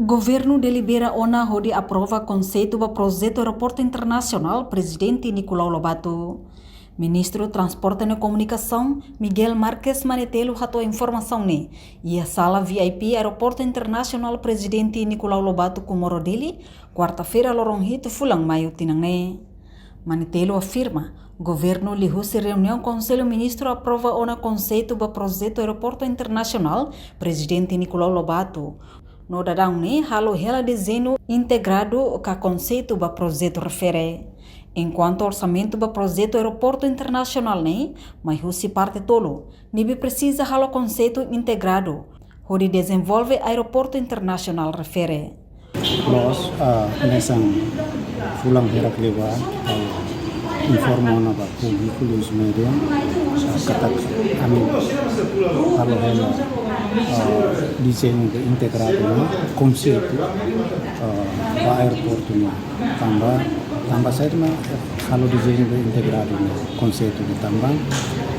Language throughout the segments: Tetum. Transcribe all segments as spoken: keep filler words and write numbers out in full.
Governu delibera ona hodi aprova konseitu ba projetu Aeroportu Internasionál Prezidente Nicolau Lobato. Ministru Transporte no Komunikasaun, Miguel Marques Manetelu, hato'o informasaun ne'e iha sala V I P Aeroportu Internasionál Prezidente Nicolau Lobato Comoro, Dili, kuarta-feira, loron hitu fulan Maiu tinan ne'e. Manetelu afirma, governu liuhusi reuniaun Konsellu Ministru aprova ona konseitu ba projetu Aeroportu Internasionál Prezidente Nicolau Lobato. No daudaun ne'e halo hela dezeñu integradu ka konseitu ba projetu refere. Enkuantu orsamentu ba projetu Aeroportu Internasionál ne'e mai husi parte tolu, ne'ebé presiza halo konseitu integradu hodi dezenvolve Aeroportu Internasionál refere. Loos, ah, hanesan fulan hirak liubá, ah, informa ona ba públiku, liuhusi média, ah, katak ami halo hela, ah, dezeñu de integradu ne'e, konseitu, ah, ba aeroportu ne'e. Tanba, tanba saida mak halo dezeñu de integradu ne'e, konseitu ne'e tanba,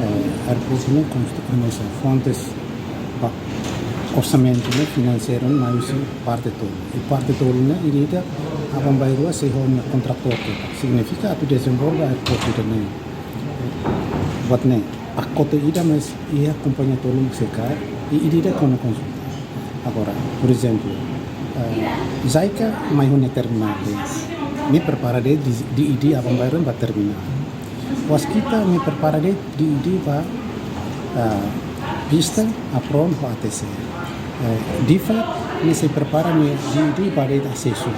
eh, aeroportu ne'e konstru-, hanesan fontes ba orsamentu ne'e, finanseiru ne'e mai husi parte tolu. I parte tolu ne'e ida-idak aban-bainrua sei ho nia kontratór keta. Signifika atu dezenvolve aeroportu ida-ne'e. Buat ne'e pakote ida, mas iha kompañia tolu mak sei kaer, i ida-idak kona konsulta. Agora, por ezemplu, eh, JICA mai ho nia terminál de'it. Nia prepara de'it D-, DED aban-bainrua ba terminál. Waskita nia prepara de'it DED ba, eh, pista, apron ho ATC. Eh, DIFAT nia sei prepara nia DED ba de'it asesu.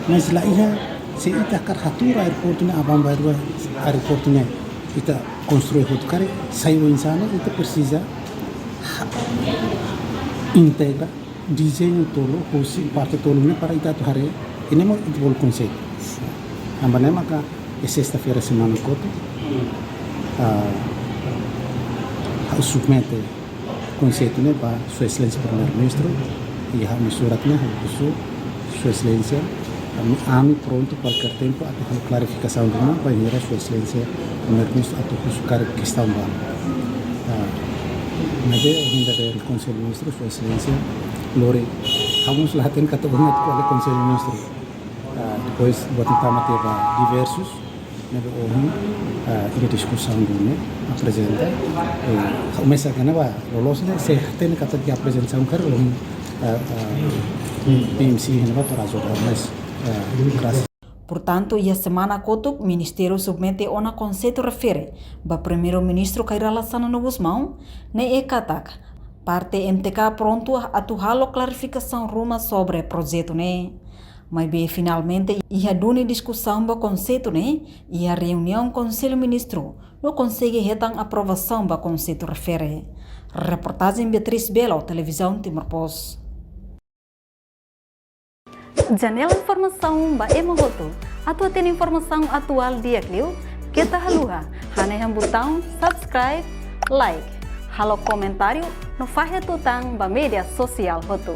Mas la iha, se ita hakarak hatuur aeroportu ne'e aban-bainrua, aeroportu ne'e ita konstrui hotu karik, sai oinsá ne'e, ita presiza ha-, integra dezeñu tolu husi parte tolu ne'e para ita atu haree, i ne'e mak ita bolu konseitu. Tanba ne'e maka iha sesta-feira semana kotuk, ah, ha'u submete konseitu ne'e ba Sua Exelénsia Primeiru-Ministru, i ha'u-nia surat ne'e ha'u husu Sua Exelénsia, ami, ami prontu kualkér tempu atu halo klarifikasaun ruma, bainhira Sua Exelénsia Primeiru-Ministru atu husu karik kestaun balu. Ah, maibé ohin dadeer Konsellu Ministru, Sua Exelénsia lori, ha'u mós la hatene katak ohin atu ko'alia Konsellu Ministru. Ah, depois, buat ne'e tama tiha ba diversus, ne'ebé ohin, ah, iha diskusaun duni, aprezenta. Eh, ha'u mesak iha ne'ebá, loloos ne'e, sei hatene katak iha aprezentasaun karik ohin, ah, ah, PMC iha ne'ebá para ajuda, mas, ah, graças. Portantu, iha semana kotuk, Ministériu submete ona konseitu refere ba Primeiru-Ministru Kay Rala Xanana Gusmão, ne'e katak parte MTK prontu atu halo klarifikasaun ruma sobre projetu ne'e. Maibé finalmente iha duni diskusaun ba konseitu ne'e iha reuniaun Konsellu Ministru, no konsege hetan aprovasaun ba konseitu refere. Reportajen Beatriz Belo, Televizaun Timor Post. Janela informasaun ba ema hotu. Atu hatene informasaun atuál di'ak liu, keta haluha hanehan butaun subscribe, like, halo komentáriu no fahe tutan ba média sosiál hotu.